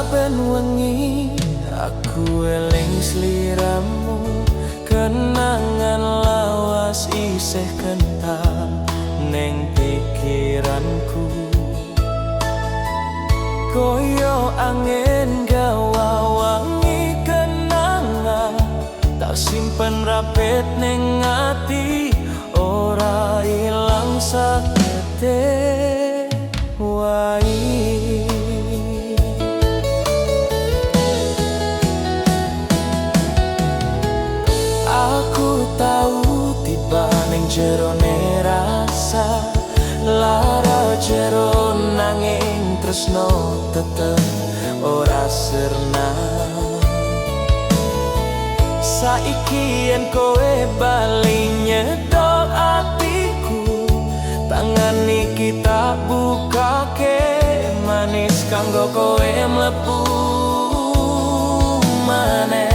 Saben wengi aku eling sliramu, kenangan lawas isih kental neng pikiranku. Koyo angin gawa wangi kenangan, tak simpen rapet neng ati, ora ilang sakete wae. Aku tau tiba ning jerone rasa lara jero, nanging tresno tetep ora sirna. Saiki yen kowe bali nyedok atiku, tangan iki tak bukake manis kanggo kowe mlebu maneh.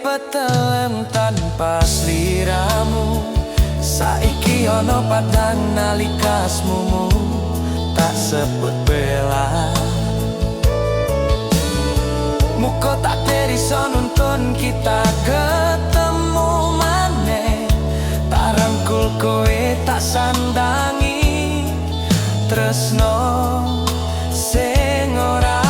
Petelem tanpa sliramu, saiki ono padang nalika asmumu tak sebut bela. Muko tak iso nuntun kita ketemu maneh, tak rangkul kowe tak sandangi tresno sing ora.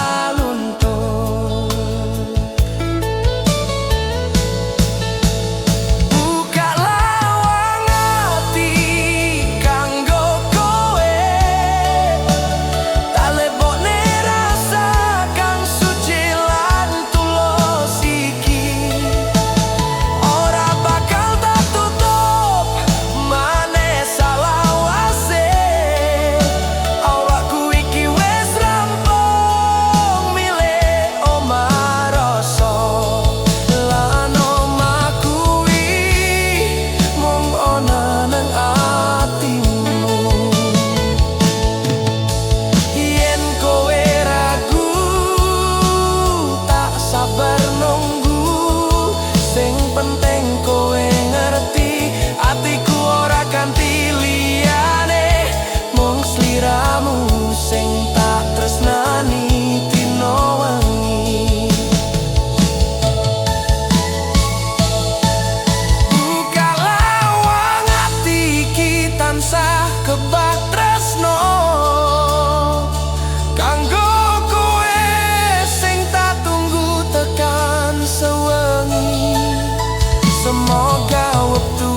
Semoga wektu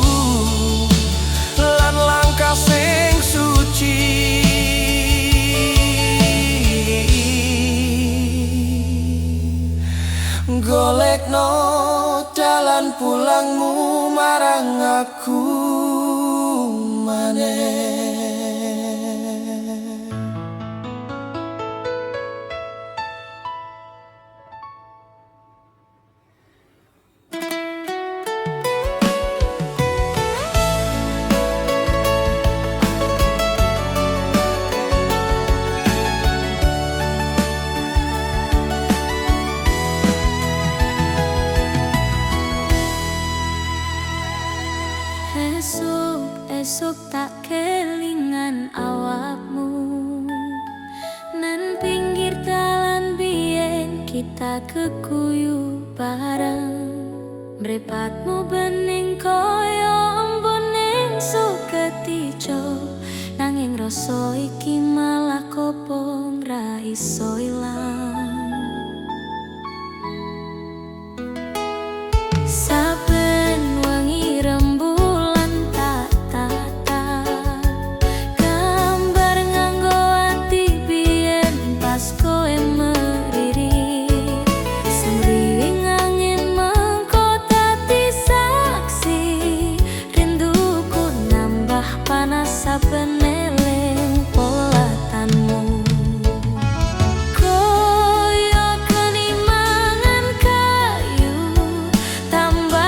lan langkah sing suci golekno dalan pulangmu marang aku maneh. Mripatmu bening kaya embun ning suket ijo, nanging rasa iki malah kobong ra iso ilang. Saben wengi rembulan tak tatap, gambar nganggo ati biyen pas kowe meririk. Semriwing angin mengko dadi saksi, rinduku nambah panas saben eling polatanmu. Koyo geni mangan kayu, tambah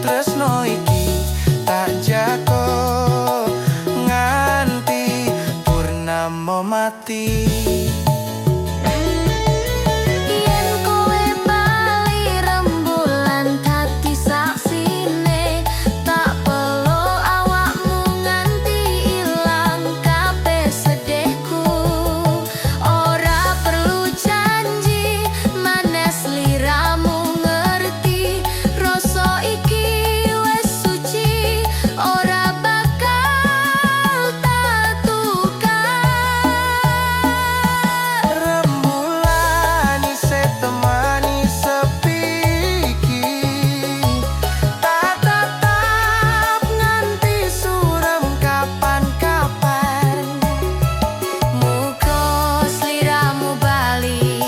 Tresno iki tak jago nganti purnama mati. Yen kowe bali, rembulan dadi saksine. Tak peluk awakmu nganti ilang kabeh sedihku. Ora perlu janji maneh, sliramu ngerti. Rasa iki wis suci, ora bakal tak tukar. Rembulan isih temani sepi iki, tak tatap nganti suram kapan-kapan. Muga sliramu bali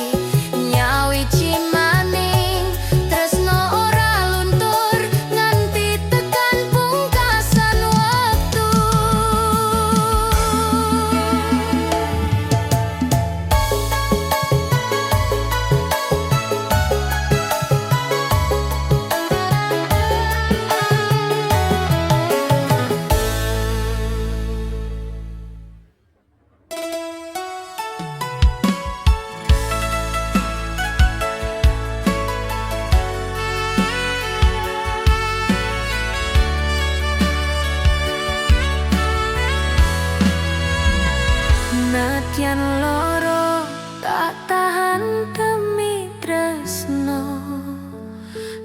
nyawiji maning. Tresno ora luntur nganti tekan pungkasan wektu. Nadyan loro tak tahan demi tresno.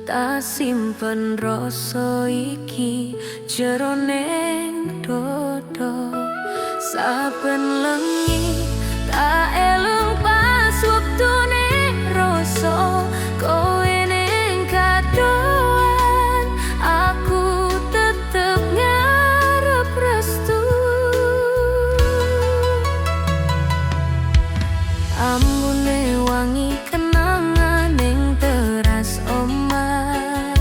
Tak simpen rasa iki jero ning dodo. Saben lengi tak elung pas wektune rasa kowe ning kadohan, aku tetep ngarep restu. Ambune wangi kenangan ning teras omah,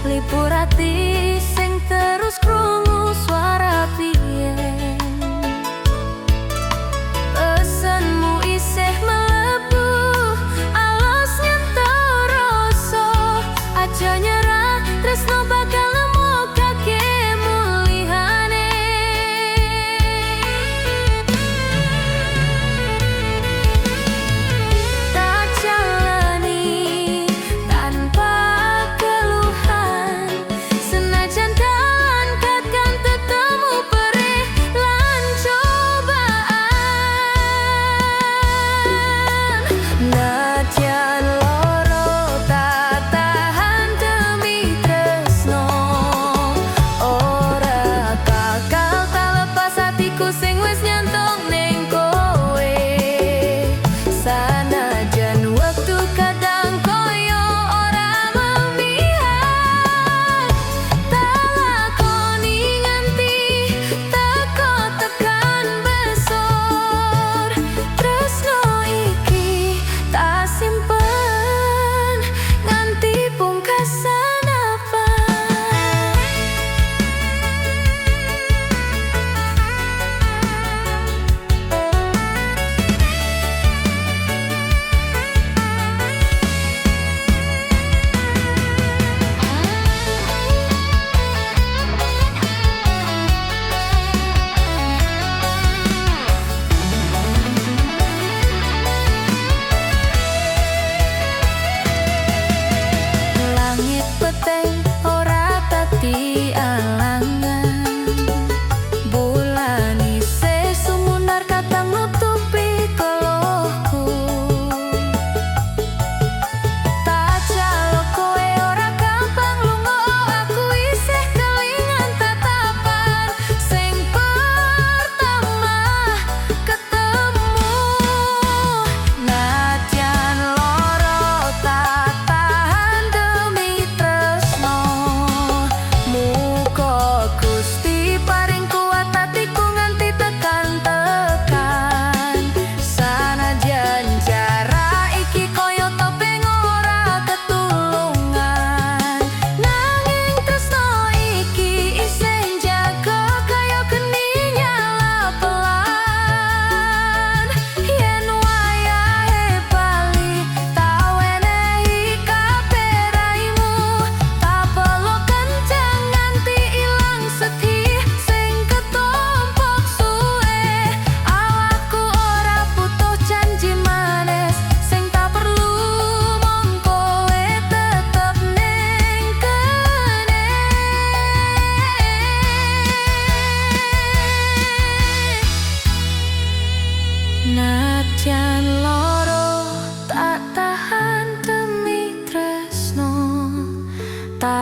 lipur ati sing terus krungu suara biyen. Pesenmu isih mlebu alos nyentuh rasa. Aja nyerah, tresno bakal nemokake mulihane. Tak jalani tanpa keluhan, senajan dalan kadang tetemu perih.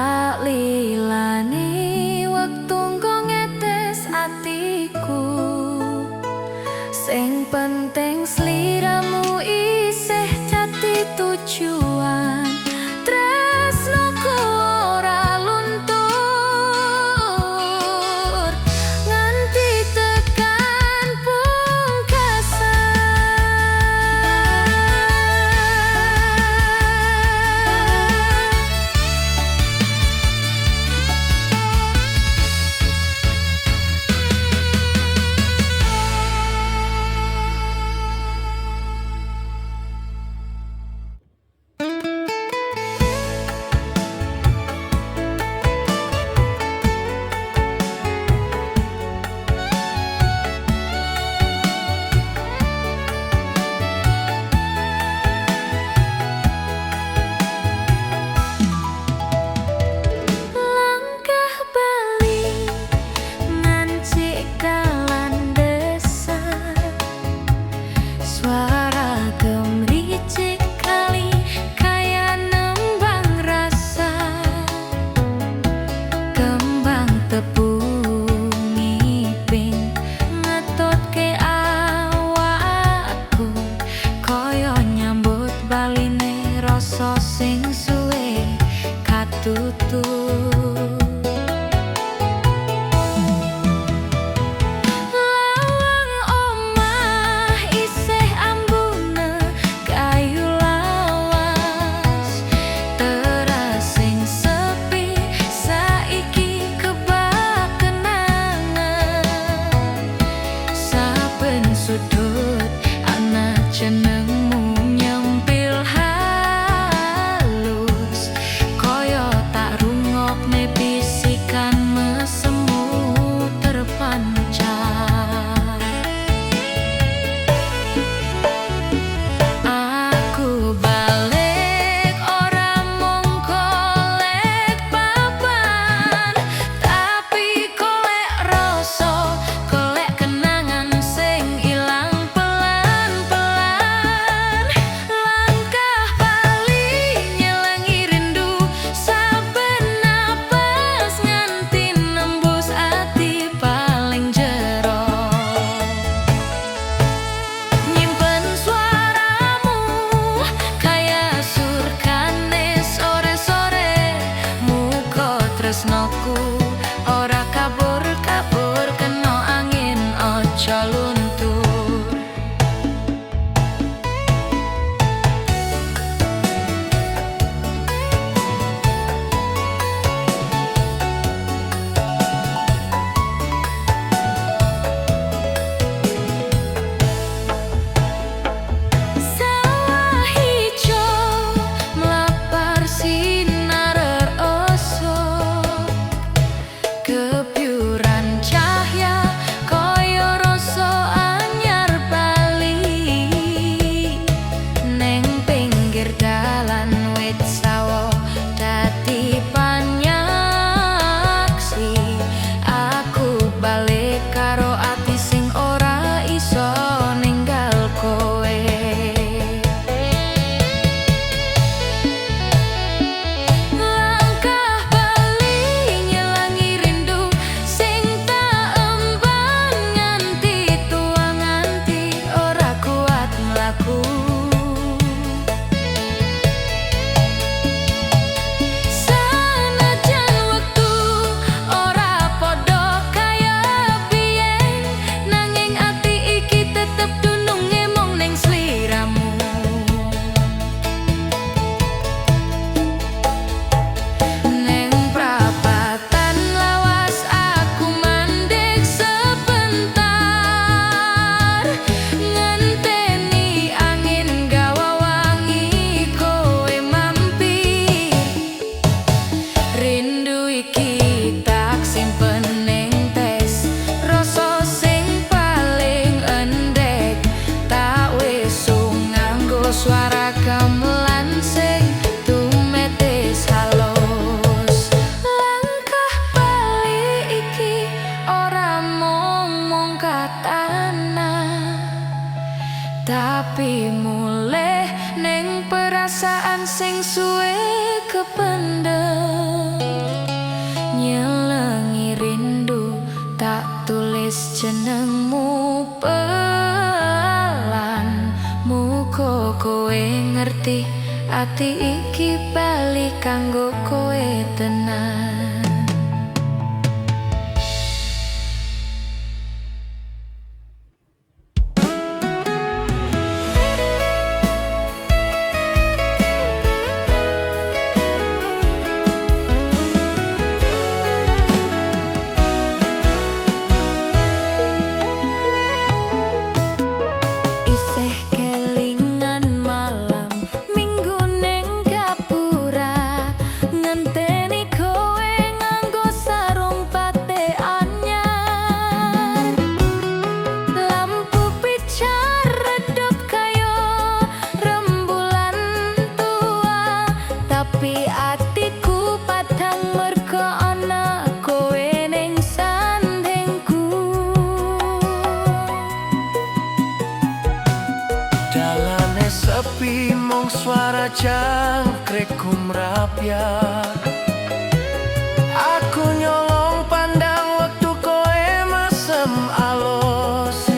Tak lilani wektu nggo ngetes atiku. Sing penting sliramu isih dadi tujuan. Tresnoku ora luntur nganti tekan pungkasan. Langkah bali ngancik dalan desa. Suara gemericik kali kaya nembang rasa. Kembang tebu ngiping ngetutke awakku, kaya nyambut baline rasa sing suwe katutup. Lawang omah isih ambune kayu lawas. Teras sing sepi saiki kebak kenangan. Saben sudut ana jenengmu nyempil halus, kaya tak rungokne bisikan mesemu terpancar. Aku balik ora mung golek papan, tapi golek rasa, golek kenangan sing ilang pelan-pelan. Langkah bali nyelengi rindu, saben napas nganti nembus ati paling jero. Nyimpen suaramu kaya surkane sore-sore. Muga tresnoku ora kabur-kabur kena angin, aja luntur. Sawah ijo mlapar sinar esok, kebyuran cahya kaya rasa anyar bali. Neng pinggir dalan wit sawo dadi panyaksi. Aku balik karo ati sing ora iso ninggal kowe. Langkah bali nyelangi rindu sing tak emban nganti tua, nganti ora kuat mlaku. Sanajan wektu ora padha kaya biyen, nanging ati iki tetep dununge mung ning sliramu. Neng prapatan lawas aku mandek sebentar, ngenteni angin gawa wangi kowe mampir. Rindu iki tak simpen ning tes, rasa sing paling endek. Tak wesung nganggo suara gamelan sing tumetes halus. Langkah bali iki ora mung mongkat tanah, tapi mulih ning perasaan sing suwe kependem. Ati iki bali kanggo kowe tenan. Isih kelingan malam Minggu neng gapura, ngenteni kowe nganggo sarung batik anyar. Lampu pijar redup kaya rembulan tua, tapi atiku padang mergo ana kowe ning sandingku. Dalane sepi, mung suara jangkrik gumrapyak. Aku nyolong pandang wektu kowe mesem alus.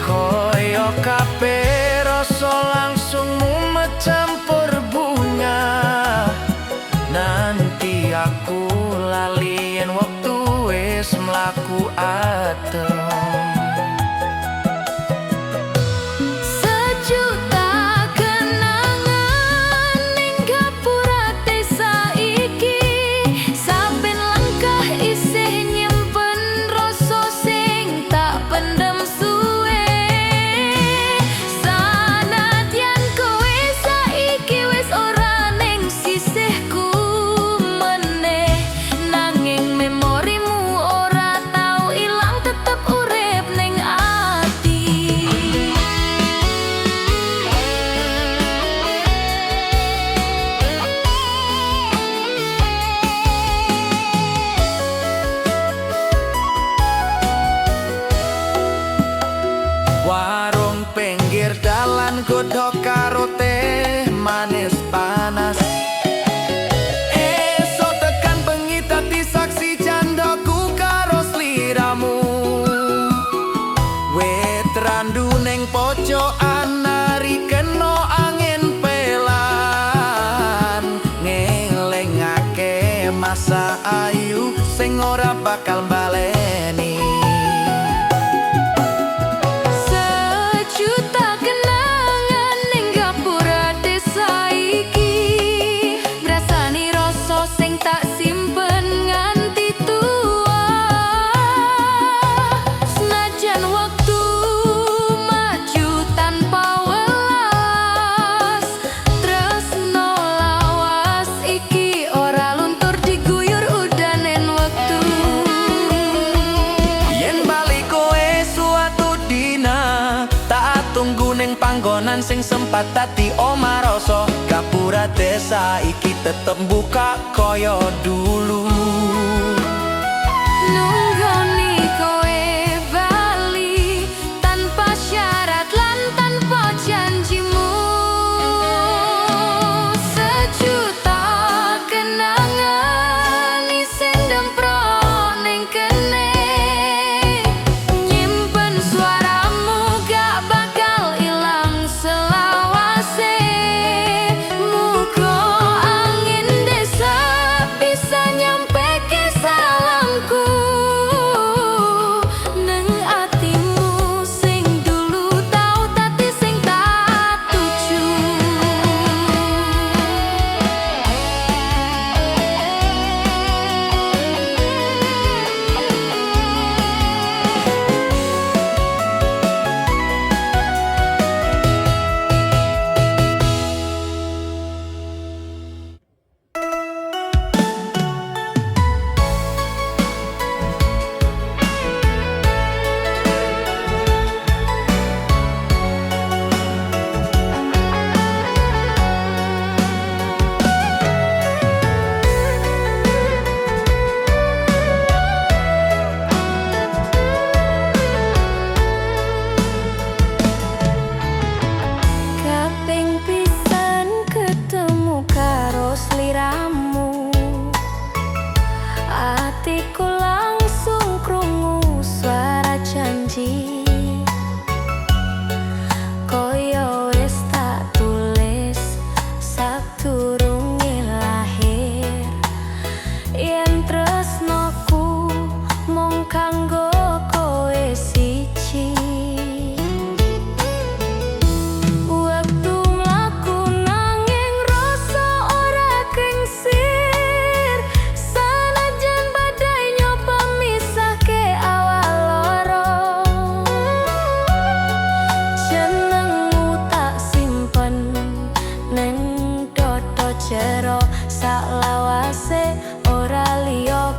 Koyo kabeh rasa langsung mumet campur bunga. Nanti aku lali yen wektu wis mlaku adem. Sejuta kenangan ning gapura desa iki, saben langkah isih nyimpen rasa sing tak pendem suwe. Sanadyan kowe saiki wis ora ning sisihku meneh, nanging memorimu ora tau ilang, tetep urip ning ati. Warung pinggir dalan, godhog karo teh manis panas. Esuk tekan bengi dadi saksi candaku karo sliramu. Wit randu ning pojokan nari kena angin pelan, ngelingake masa ayu sing ora bakal baleni. Sejuta kenangan ning gapura desa iki, ngrasani rasa sing tak simpen nganti tua. Senajan wektu maju tanpa welas, tresno lawas iki ora luntur diguyur udanen wektu. Yen bali kowe suatu dina, tak tunggu ning panggonan sing sempat dadi omah rasa. Gapura desa iki tetep buka koyo dulu. Nunggoni kowe bali tanpa syarat lan tanpa janjimu. Sejuta kenangan isih ndemprok ning kene, nyimpen suaramu gak bakal ilang selawase. Muga angin desa bisa nyampe. Yen tresnoku mung kanggo kowe siji. Wektu mlaku nanging rasa ora kingsir. Sanajan badai nyoba misahke awak loro, jenengmu tak simpen neng dodo jero. Saklawase ora liya.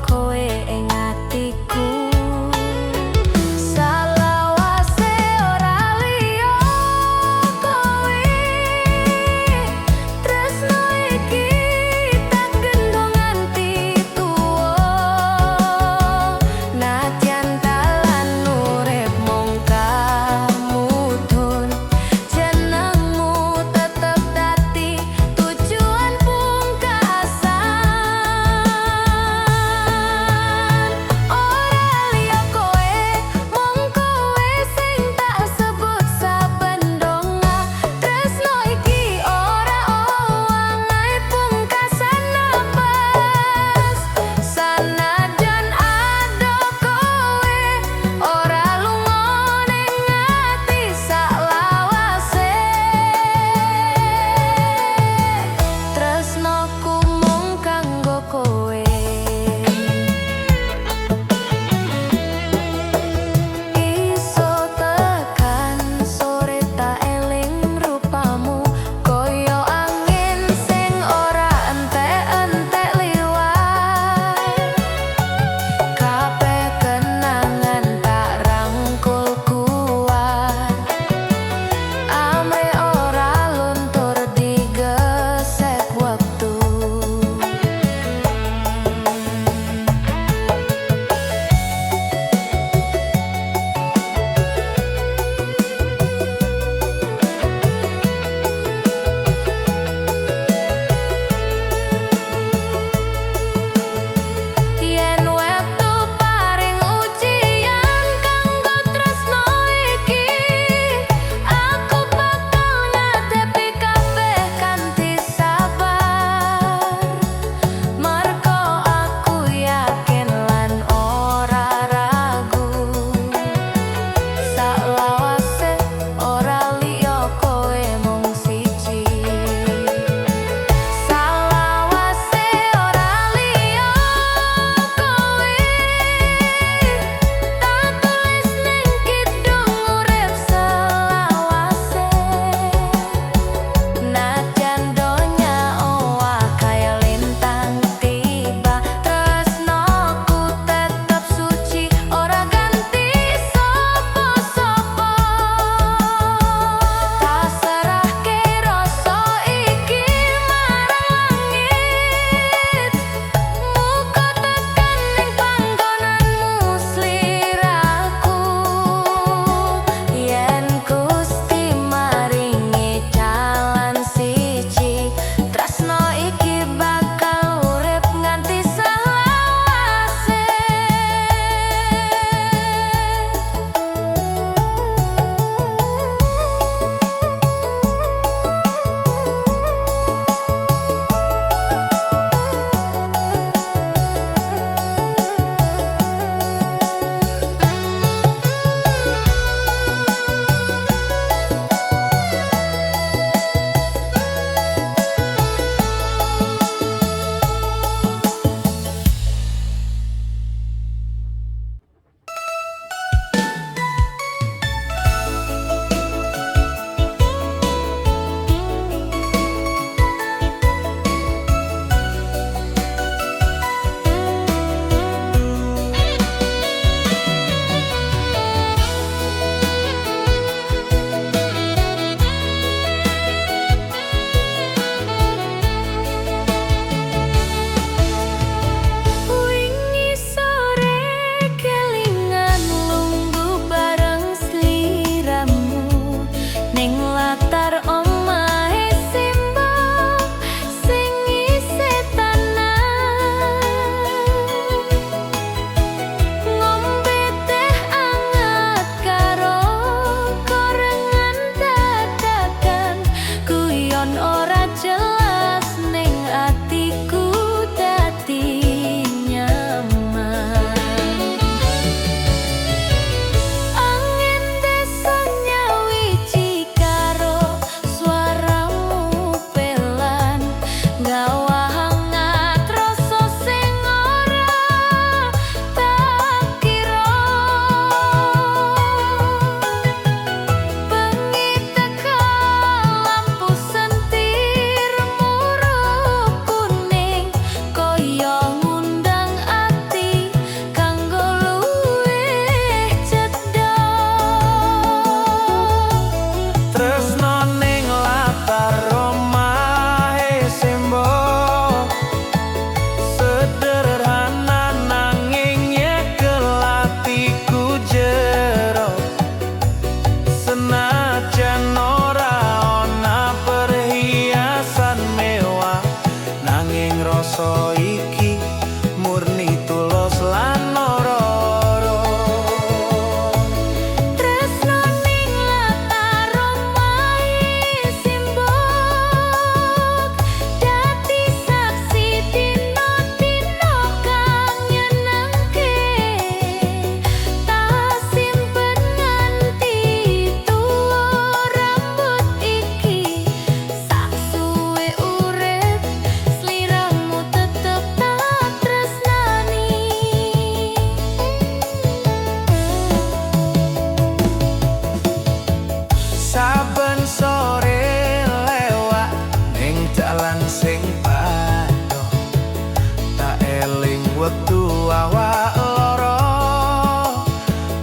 Wektu awak loro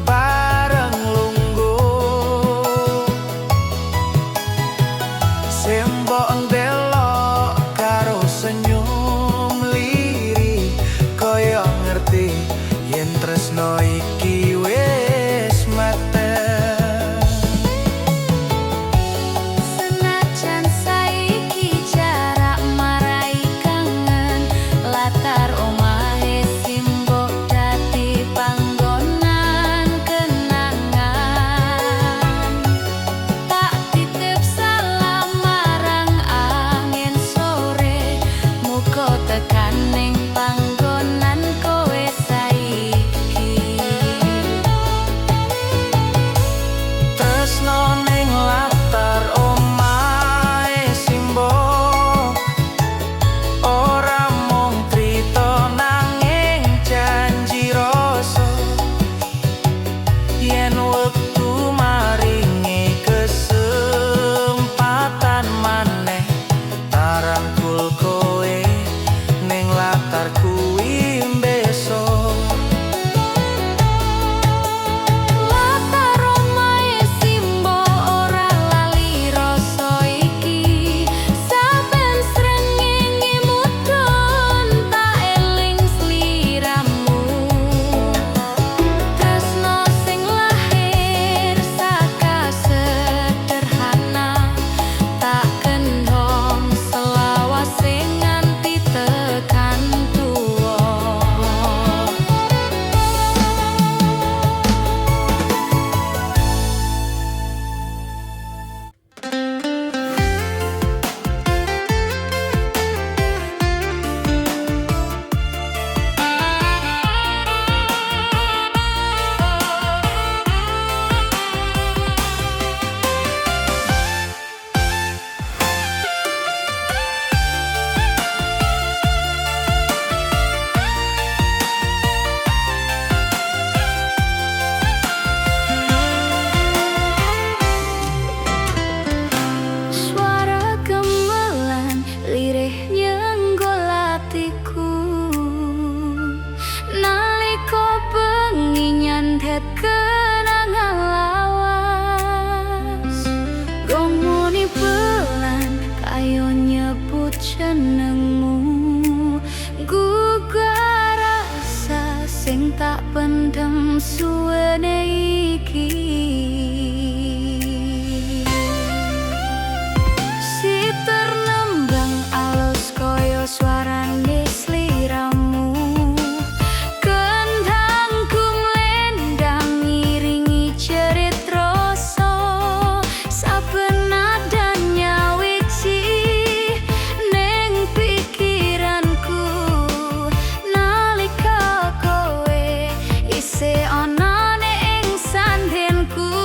bareng lungguh. Simbok ndelok karo senyum lirih, kaya ngerti yen tresno iki wis mateng. Senajan saiki jarak marai kangen, latar omahe simbok dadi panggonan kenangan. Tak titip salam marang angin sore, muga tekan ning panggonan kowe saiki. Tresno ning latar omahe simbok ora mung crita nanging janji rasa. Yen wektu maringi kesempatan maneh, tak rangkul kowe ning latar kuwi besok. Latar omahe simbok ora lali rasa iki. Saben srengenge mudhun tak eling sliramu. Tresno sing lahir saka sederhana, tak kendhong selawase nganti tekan tuwa. Suara gamelan lirih nyenggol atiku nalika bengi nyandet kenangan lawas. Gong muni pelan kaya nyebut jenengmu, gugah rasa sing tak pendem suwene iki. Siter nembang alus kaya suarane sliramu. Kendang kumlendang ngiringi jerit rasa. Saben nada nyawiji ning pikiranku nalika kowe isih ana ning sandingku.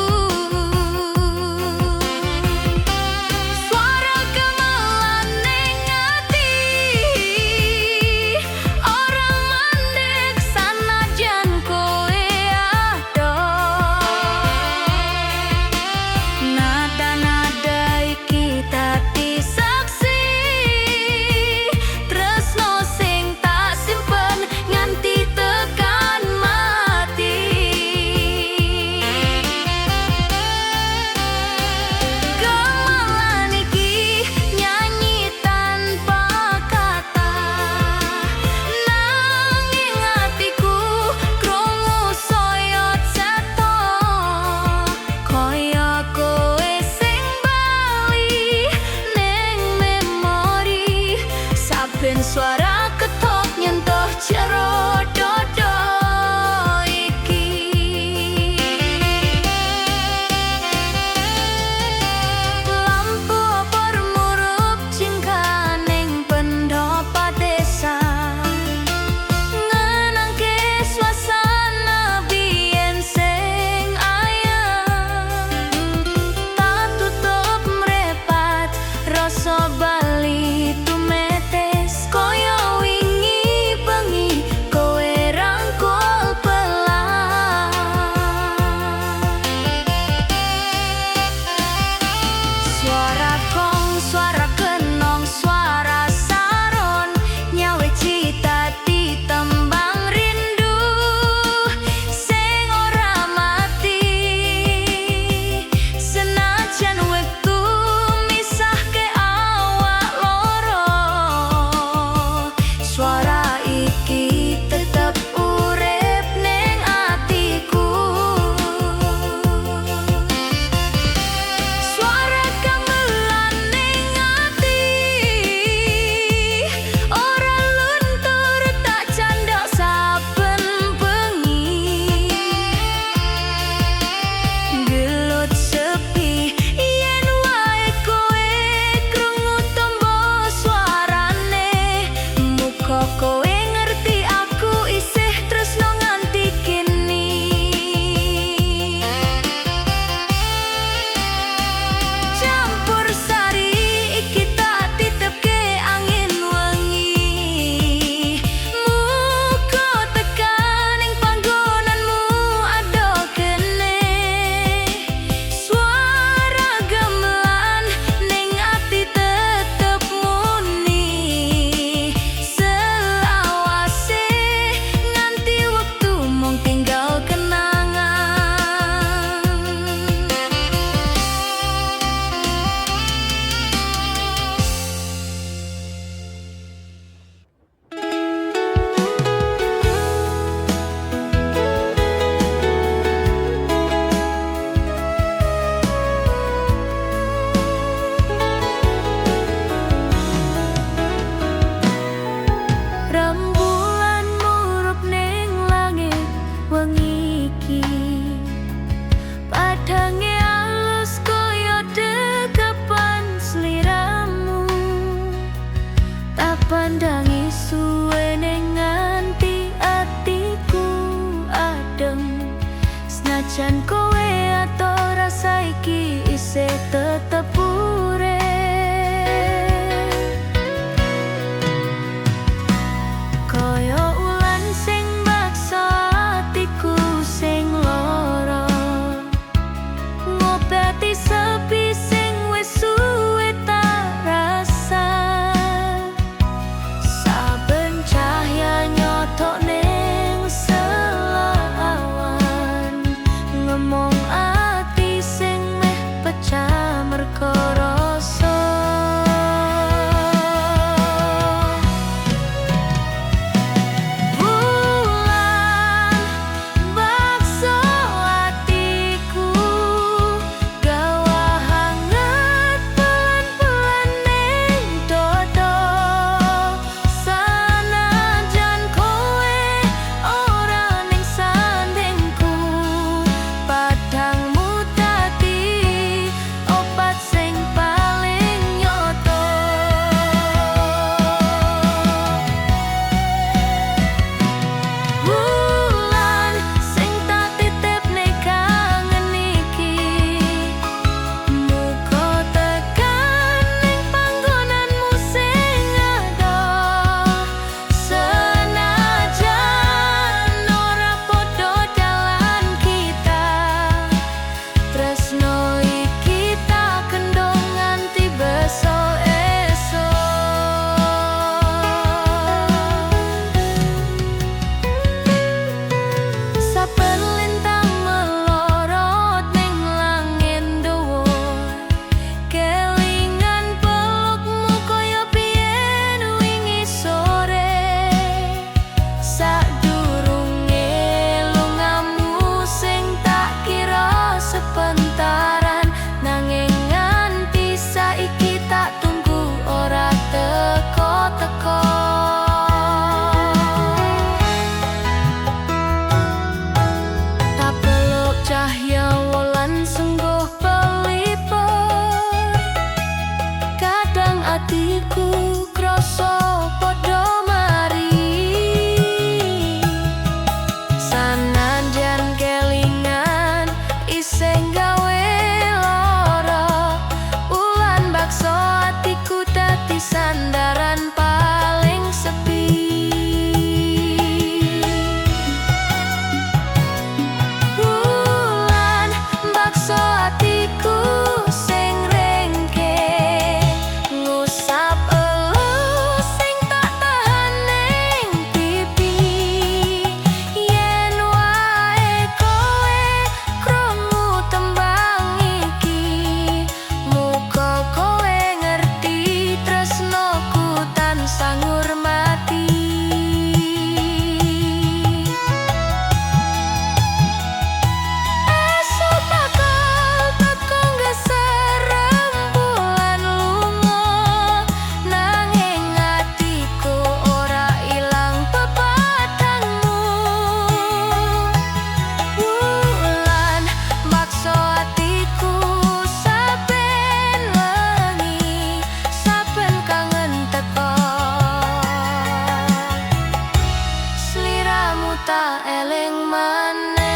eling maneh.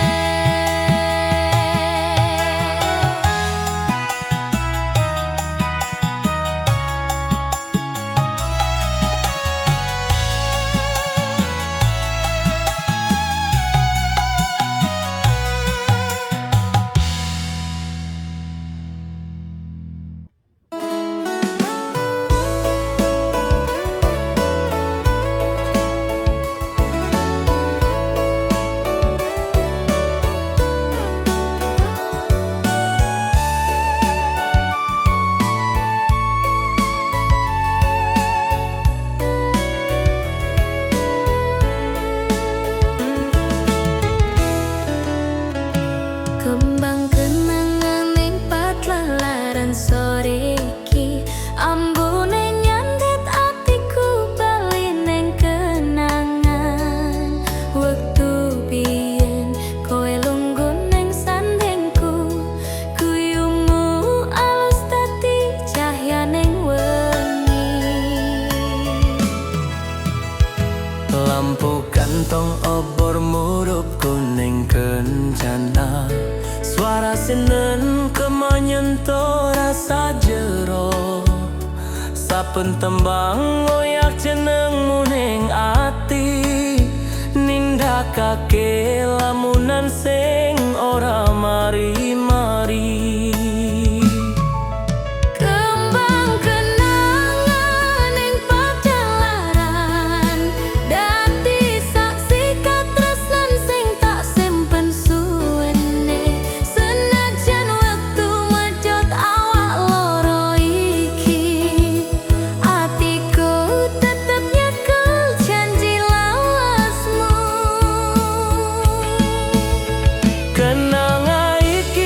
Kembang kenangan ning patlalaran sore iki, ambune nyandet atiku bali ning kenangan. Wektu biyen kowe lungguh ning sandingku, guyumu alus dadi cahya ning wengi. Lampu kantong obor murup kuning kencana. Suara sinen kemanyentuh rasa jero. Saben tembang ngoyak jenengmu ning ati, nindakake lamunan sing ora mari-mari. Kembang kenangan ning pajalaran dadi saksi katresnan sing tak simpen suwene. Senajan wektu medhot awak loro iki, atiku tetep nyekel janji lawasmu. Kenangan iki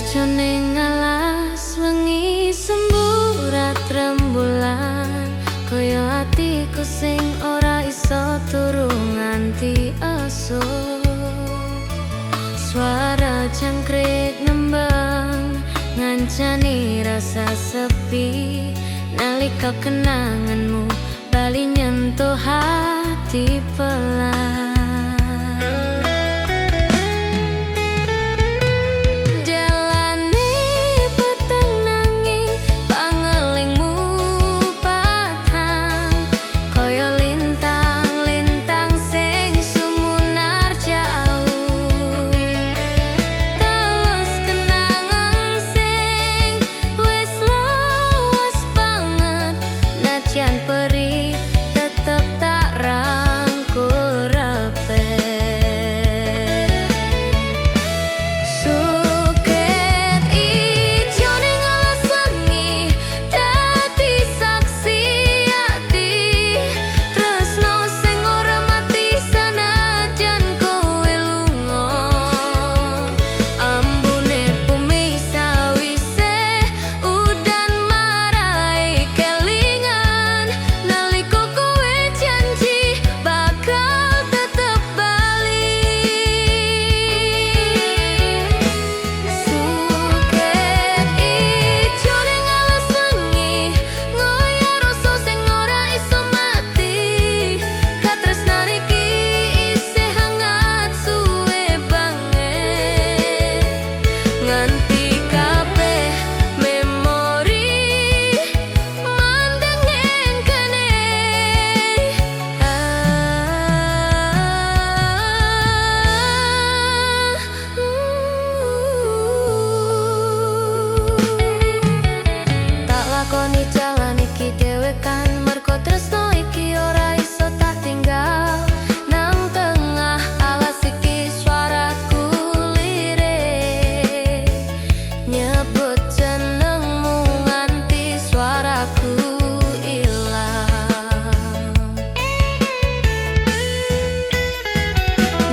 Ijo ning alas wengi, semburat rembulan, kaya atiku sing ora iso turu nganti esuk. Suara jangkrik nembang ngancani rasa sepi, nalika kenanganmu bali nyentuh hati pelan. Jalane peteng nanging pangelingmu padhang, kaya lintang-lintang sing sumunar jauh. Terus kenangan sing wis lawas banget, najan perih tetep tak rangkul rapet. Suket ijo ning alas wengi dadi saksi ati, tresno sing ora mati sanajan kowe lunga. Ambune bumi sawise udan marai kelingan, nalika kowe janji bakal tetep bali. Suket ijo ning alas wengi ngoyak rasa sing ora iso mati, katresnan iki isih hangat suwe banget, nganti kabeh memori mandeng ning kene. Ah, Tak lakoni jalan iki dhewekan, mergo tresno iki ora iso tak tinggal. Nang tengah alas iki suaraku lirik, nyebut jenengmu nganti suaraku ilang.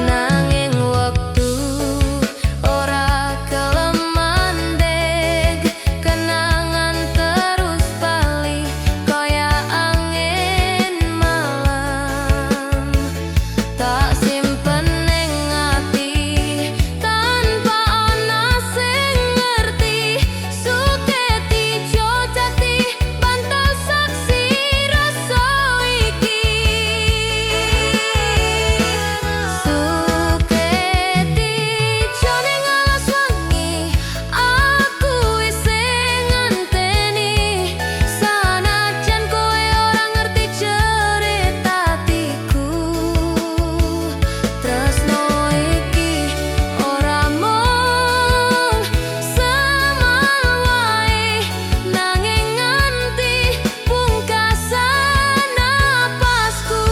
Nanging wektu ora gelem mandeg, kenangan terus bali kaya angin malam. Tak simpen ning ati tanpa ana sing ngerti. Suket ijo dadi bantal saksi rasa iki. Suket ijo ning alas wengi, aku isih ngenteni, sanajan kowe ora ngerti cerita atiku. Tresno iki ora mung semal wae, nanging nganti pungkasan napasku.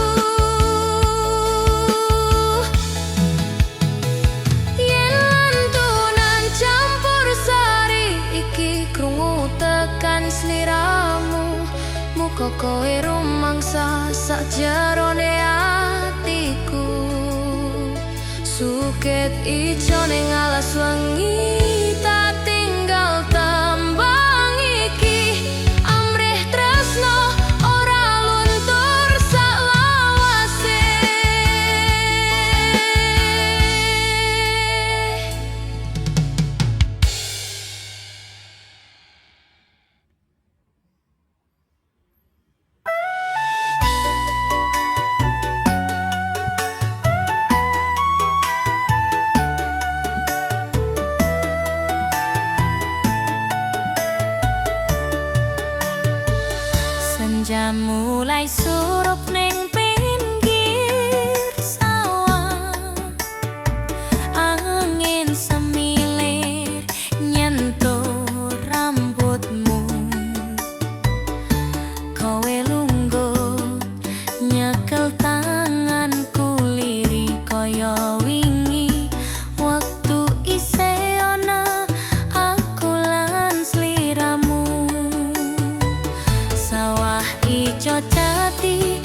Yen lantunan campur sari iki krungu tekan sliramu, muga kowe rumangsa sakjerone atiku. Suket ijo ning alas wengi tak tinggal tembang iki, amrih tresno ora luntur saklawase. Senja mulai surup ning pinggir sawah, angin semilir nyentuh rambutmu. Kowe lungguh nyekel tanganku, lirih kaya wingi wektu isih ana aku lan sliramu. Sawah ijo dadi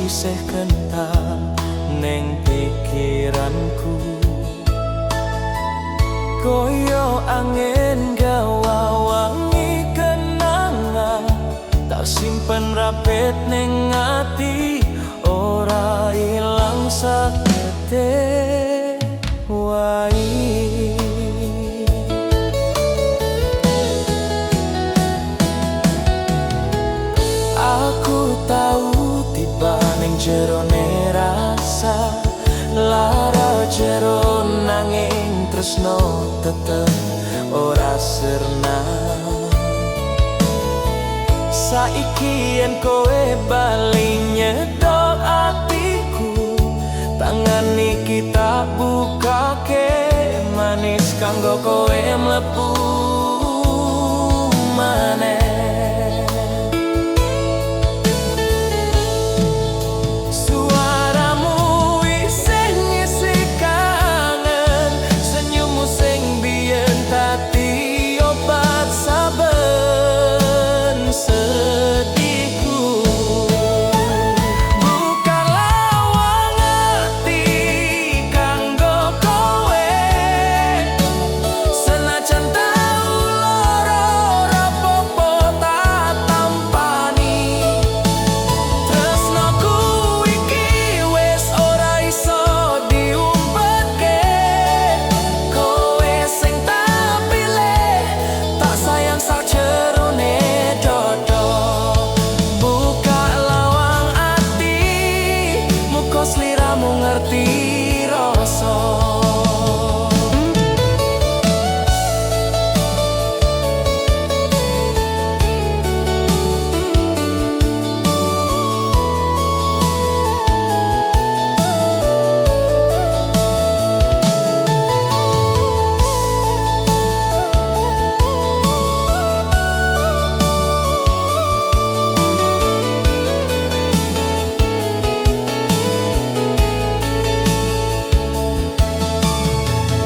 isih kental neng pikiranku. Koyo angin gawa wangi kenangan, tak simpen rapet neng ati, ora ilang sakete wae. Aku tau tiba ning jerone rasa lara jero, nanging tresno tetep ora sirna. Saiki yen kowe bali nyedok atiku, tangan iki tak bukake manis kanggo kowe mlebu maneh. Suaramu isih ngisi kangen, senyummu sing biyen dadi obat saben sedihku. Buka lawang ati kanggo kowe, senajan tau lara ora popo tak tampani. Tresnoku iki wis ora iso diumpetke, kowe sing tak pilih, tak sayang sajerone dodo. Buka lawang ati, muga sliramu ngerti rasa.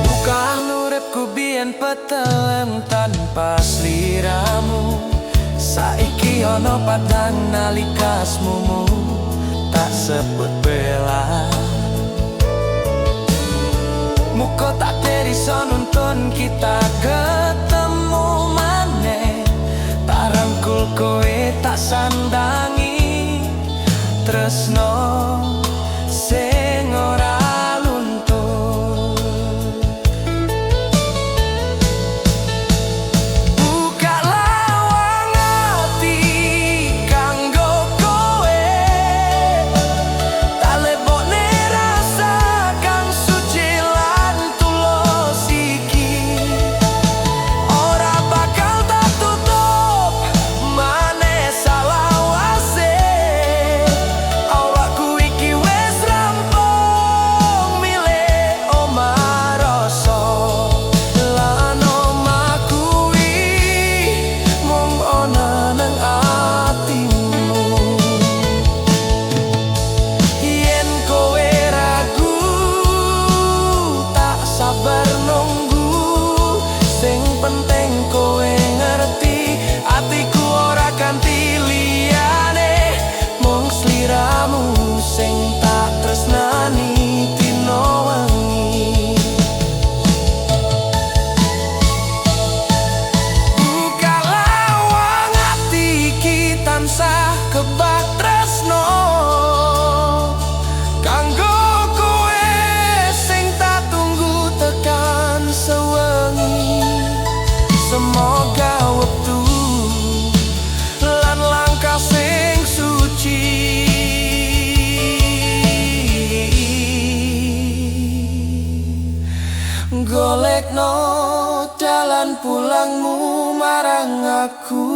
Bukan uripku biyen petelem tanpa sliramu, saiki ana padang nalika asmumu tak sebut bela. Muga takdir iso nuntun kita ketemu maneh, tak rangkul kowe tak sandangi tresno sing ora luntur. Buka lawang ati kanggo kowe, tak lebokne rasa kang suci lan tulus iki. Ora bakal tak tutup maneh salawase, awakku iki wis rampung milih omah rasa. Lan omah kuwi mung ana nang atimu. Yen kowe ragu tak sabar nunggu, sing penting kowe ngerti atiku ora ganti liyane, mung sliramu sing tak tresnani dina wengi. Buka lawang ati iki tansah kebak tresno kanggo kowe sing tak tunggu tekan sewengi. Semoga wektu lan langkah sing suci golekno dalan pulangmu marang aku.